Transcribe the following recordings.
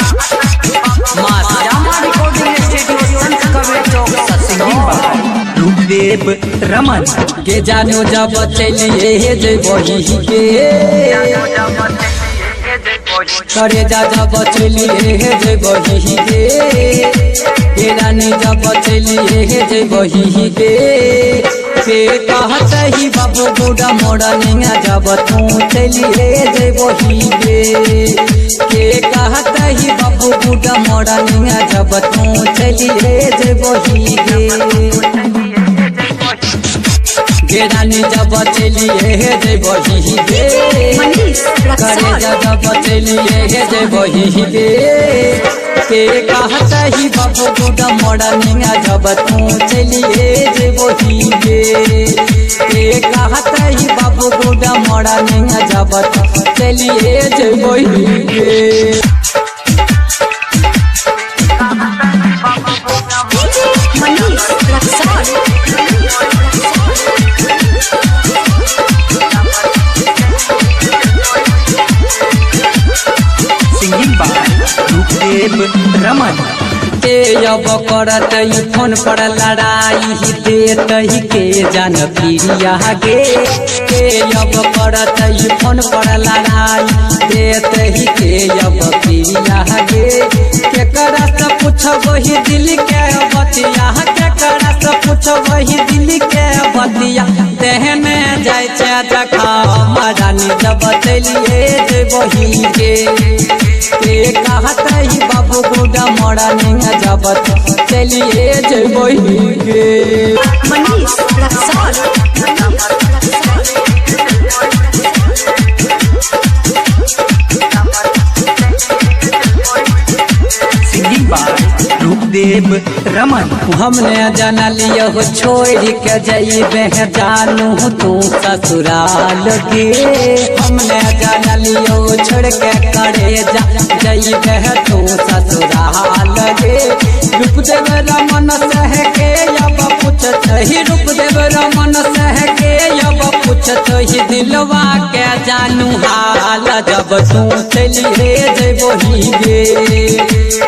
माँ Shyama recording studio संत कबीर चौक सत्तौर। रूपदेव रमन के जानो जब चलिए जइबही के करे जा जब चलिए जइबही के हे रानी जब चलिए जइबही के से कहत ही बाबू बूढ़ा मोड़निया जब तू चलिए जइबही के कहत ही बाबू बूढ़ा मोड़निया जब तू चलिए जइबही के गे रानी जब चलिए जइबही गे मनीष करे रक्सौल। जब चलिए जइबही गे के कहत ही बाबू गुड मोड़निया जब तू चलिए जइबही गे के कहत ही बाबू गुड मोड़निया जब तू चलिए जइबही गे। DJ Manish Raxaul. Singing by Rupdev Raman. के अब करत ई फोन पर लड़ाई देत ही के जान प्रिया गे के अब करत ई फोन पर लड़ाई देत ही के अब प्रिया गे केकरा से पूछबही दिल के बतिया केकरा से पूछबही दिल के बतिया तेहने जाय छै जखा रानी जब चलिए जेबही के के कहत ही बाबू गुडा मोड़निया जब चलिए जेबही के। Manish Raxaul. Singing by Rupdev Raman. हमने जाना लियो हो छोड़ के जइबे जानू तू ससुराल के हमने जाना लियो छोड़ के करे जा जइबे तू ससुराल के रूपदेव रमन सह के अब पूछत ही रूपदेव रमन सह के अब पूछत ही दिलवा के जानू हाल जब तू चलिए जइबही गे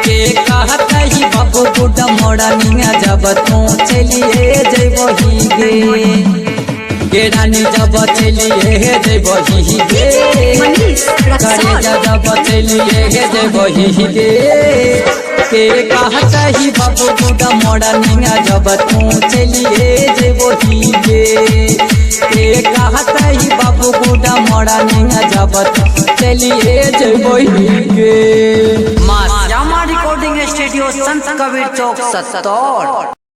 के कहत ही बाबू गुड मोड़निया जब तू चलिए जइबही गे गे रानी जब चलिए जइबही गे मनीष करे रक्सौल। जब चलिए जइबही गे के कहत ही बाबू गुड मोड़निया जब तू चलिए जइबही गे के कहत ही बाबू गुड मोड़निया जब तू चलिए जइबही गे। माँ श्यामा रिकॉर्डिंग स्टूडियो संत कबीर चौक सत्तौर।